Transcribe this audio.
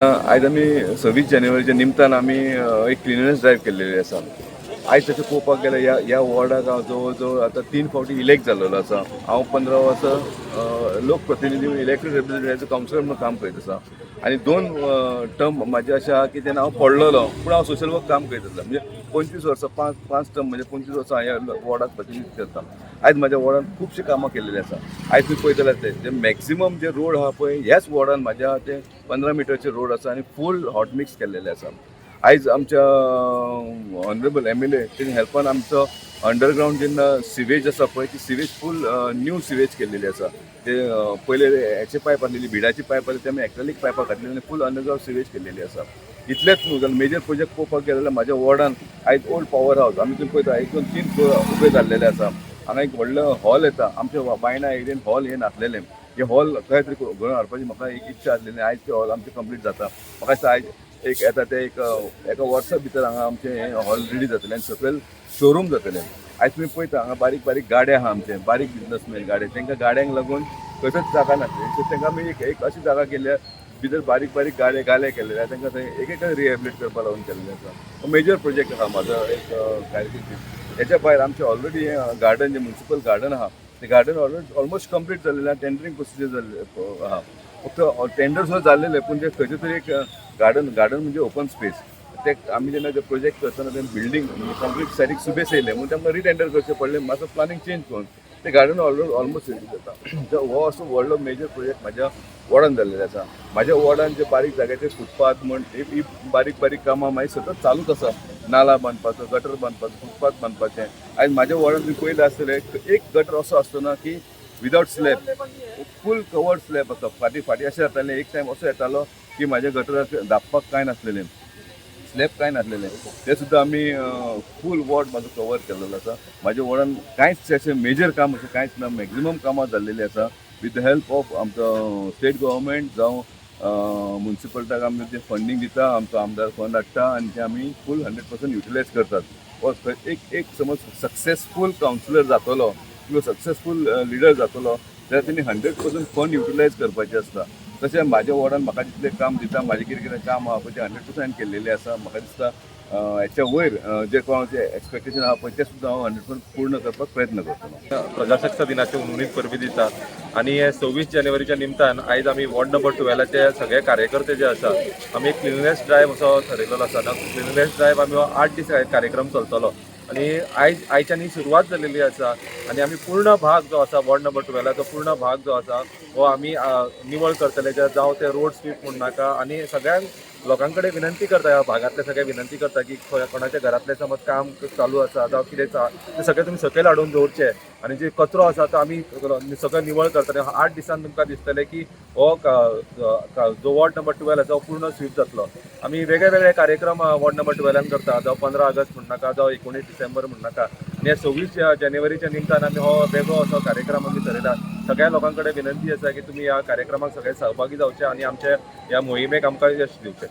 आयज आमी 26 जानेवारीच्या निमतान आमी एक क्लिननेस ड्रायव्ह केल्लेली आसा. आयज तशें पळोवपाक गेल्यार ह्या वॉर्डाक हांव जवळ जवळ आतां तीन फावटी इलेक्ट जाल्लेलो आसा. हांव 15 वर्सां लोकप्रतिनिधी, इलेक्टेड रिप्रेझेंटेटिव्ह, कावन्सिलर म्हणून काम करीत आसा आनी दोन टर्म म्हाजे अशें आहा की तेन्ना हांव पडलेलो, पूण हांव सोशल वर्क काम करीत आसलो. म्हणजे 25 वर्सां, पांच पांच टर्म, म्हणजे 25 वर्सां हांव ह्या वॉर्डाक प्रतिनिधित्व करता. आयज म्हाज्या वॉर्डान खुबशीं कामां केल्लेलीं आसा. आयज तुमी पळयतले आसतले, जे मॅक्झिमम जे रोड आहा पळय, ह्याच वॉर्डान म्हाज्या ते 15 मिटरचे रोड आसा आनी फूल हॉट मिक्स केल्लेले आसा. आयज आमच्या ऑनरेबल एमएलए तेणी हेल्पान आमचो अंडरग्रावंड जेन्ना सिवेज आसा पळय, ती सिवेज फूल न्यू सिवेज केल्लेली आसा. ते पयले हेचे पायप आसलेली, बिडाची पायप आसली, ते आमी एक्रेलिक पायपां घातली आनी फूल अंडरग्रावंड सिवेज केल्लेली आसा. इतलेंच न्हू, जाल्यार मेजर प्रोजेक्ट पळोवपाक गेले जाल्यार म्हाज्या वॉर्डान आयज ओल्ड पॉवर हावस आमी तुमी पळयता, एक, दोन, तीन फ्लोर उबे जाल्लेले आसा. हांगा एक व्हडलो हॉल येता. आमच्या बायणा एरियेन हॉल हे नासलेले. हे हॉल कशें तरी घडोवन हाडपाची म्हाका एक इच्छा आसलेली. आयज ते हॉल आमचें कंप्लीट जाता. म्हाका दिसता आयज एक येता ते एक एका वर्सा भितर हांगा आमचें हें हॉल रेडी जातलें आनी सकयल शोरूम जातलें. आयज तुमी पळयता, हांगा बारीक बारीक गाडे आहा, आमचे बारीक बिजनसमॅन गाडे. तांकां गाड्यांक लागून खंयच जागा नासली, सो तांकां आमी एक एक अशी जागा केल्या, भितर बारीक बारीक गाडे गाले केल्ले आहा. तांकां थंय एक एक रिहेबिलिट करपा लागून केल्लें आसा. हो मेजर प्रोजेक्ट आहा म्हाजो एक कारकिर्दीत. हेच्या भायर आमचें ऑलरेडी हें गार्डन, जें म्युनिसिपल गार्डन आहा, ते गार्डन ऑलरेडी ऑलमोस्ट कंप्लीट जाल्लें आहा. टेंडरींग प्रोसिजर जाल्लें आहा. फक्त टेंडर सुद्दां जाल्लेले, पूण ते खंयचे तरी एक गार्डन, गार्डन म्हणजे ओपन स्पेस, ते आमी जेन्ना ते प्रोजेक्ट करतना ते बिल्डींग म्हणजे कंप्लीट सायडीक सुबेस येयले म्हणून तांकां रिटेंडर करचें पडलें. मातसो प्लानींग चेंज करून ते गार्डन ऑलरेडी ऑलमोस्ट रेडी जाता. तर हो असो व्हडलो मेजर प्रोजेक्ट म्हाज्या वॉर्डान जाल्लेलो आसा. म्हाज्या वॉर्डान जे बारीक जाग्याचे फुटपाथ म्हण, ही बारीक बारीक कामां मागीर सतत चालूच आसा. नाला बांदपाचो, गटर बांदपाचो, फुटपाथ बांदपाचें. आयज म्हाज्या वॉर्डान तुमी पयलें आसतलें, एक गटर असो आसतो ना की विदावट स्लॅब, फूल कवर्ड स्लॅब आसा. फाटीं फाटीं अशें जातालें, एक टायम असो येतालो की म्हाज्या गटराक धांपपाक कांय नासलेलें, स्लॅब कांय नासलेलें. ते सुद्दां आमी फूल वॉर्ड म्हाजो कवर केल्लो आसा. म्हाज्या वॉर्डान कांयच अशें मेजर काम अशें कांयच ना. मॅक्झिमम कामां जाल्लेलीं आसा. विथ the help of आमचो स्टेट गव्हर्मेंट जावं म्युनिसिपल्टाक आमी ते फंडींग दिता, आमचो आमदार फंड हाडटा आनी ते आमी फूल 100% युटिलायज करतात. हो एक एक समज सक्सेसफूल कावन्सिलर जातलो किंवा सक्सेसफूल लिडर जातलो जाल्यार तेणी 100% फंड युटिलायज करपाचें आसता. तशें म्हाज्या वॉर्डान म्हाका जितलें काम दिता, म्हाजें कितें कितें काम आहा पळय, तें 100% हांवें केल्लेलें आसा. म्हाका दिसता हेच्या वयर जे कोणाचें एक्सपेक्टेशन आहा पळय, तें सुद्दां हांव 100% पूर्ण करपाक प्रयत्न करतलो. प्रजासत्ताक दिनाचे हुनहुनीत परबीं दिता आनी हे 26 जानेवारीच्या निमतान आयज आमी वॉर्ड नंबर 12चे सगळे कार्यकर्ते जे आसा, आमी एक क्लिननेस ड्रायव्ह असो थरयलेलो आसा. क्लिननेस ड्रायव्ह आमी हो 8 दीस कार्यक्रम चलतलो आनी आयज आयच्यान ही सुरवात जाल्लेली आसा. आनी आमी पूर्ण भाग जो आसा, वॉर्ड नंबर 12चो पूर्ण भाग जो आसा, हो आमी निवळ करतले. जे जावं ते रोड स्वीप म्हण नाका. आनी सगळ्यांक लोकां कडेन विनंती करता, ह्या भागांतले सगळे विनंती करता की कोणाच्या घरांतलें समज काम चालू आसा जावं कितें आसा, तें सगळें तुमी सकयल हाडून दवरचें आनी जे कचरो आसा तो आमी सगळें निवळ करतले. 8 दिसान तुमकां दिसतलें की हो जो वॉर्ड नंबर 12 आसा, हो पूर्ण स्वीप जातलो. आमी वेगळे वेगळे कार्यक्रम वॉर्ड नंबर 12न करता, जावं 15 ऑगस्ट म्हण नाका, जावं 19 डिसेंबर म्हण नाका. आनी ह्या 26 जानेवारीच्या निमतान आमी हो वेगळो असो कार्यक्रम आमी थरयला. सगळ्या लोकां कडेन विनंती आसा की तुमी ह्या कार्यक्रमाक सगळे सहभागी जावचे आनी आमच्या ह्या मोहिमेक आमकां यश दिवचें.